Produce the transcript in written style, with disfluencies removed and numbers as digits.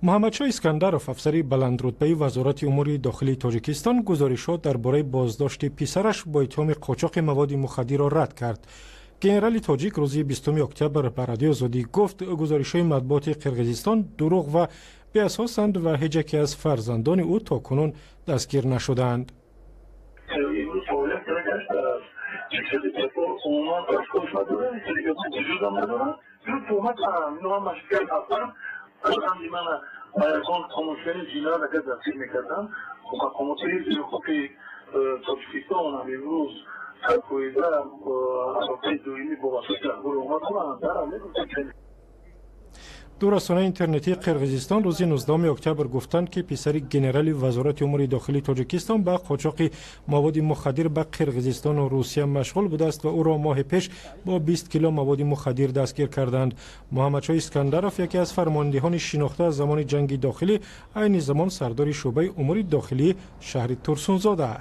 Муҳаммадшоҳ Искандаров, афсари баландрутбаи Вазорати умури дохилии Тоҷикистон, гузоришҳо дар бораи боздошти писараш бо иттиҳоми қочоқи маводи мухаддирро рад кард. Генерали тоҷик рӯзи 20 октябр ба Радиои Озодӣ гуфт, гузоришҳои матбуоти Қирғизистон дурӯғ ва беасосанд ва ҳеҷ яке аз фарзандони ӯ то кунун дастгир нашудаанд. Имрӯз фаъолият карда гаштааст, умуман дастгоҳ надорад, вуҷудам надорад. Туҳмат ино ҳамаш ҳастанд. Фарзанди мана ба ягон қонуншикани ҷиноят агар дастгир мекарданд, мақомоти ҳифзи ҳуқуқи Тоҷикистон ҳам имрӯз сарпоида алоқаи доимӣ бо васоити ахбори омма доранд, дар мегуфтанд. Ду расонаи интернетии Қирғизистон рӯзи 19 октябр гуфтанд, ки писари генерали Вазорати умури дохилии Тоҷикистон ба қочоқи маводи мухаддир ба Қирғизистону Русия машғул будааст ва ӯро моҳи пеш бо 20 кило маводи мухаддир дастгир карданд. Муҳаммадшоҳ Искандаров, яке аз фармондиҳони шинохта аз замони ҷанги дохилӣ, айни замон сардори шӯъбаи умури дохилии шаҳри Турсунзода аст.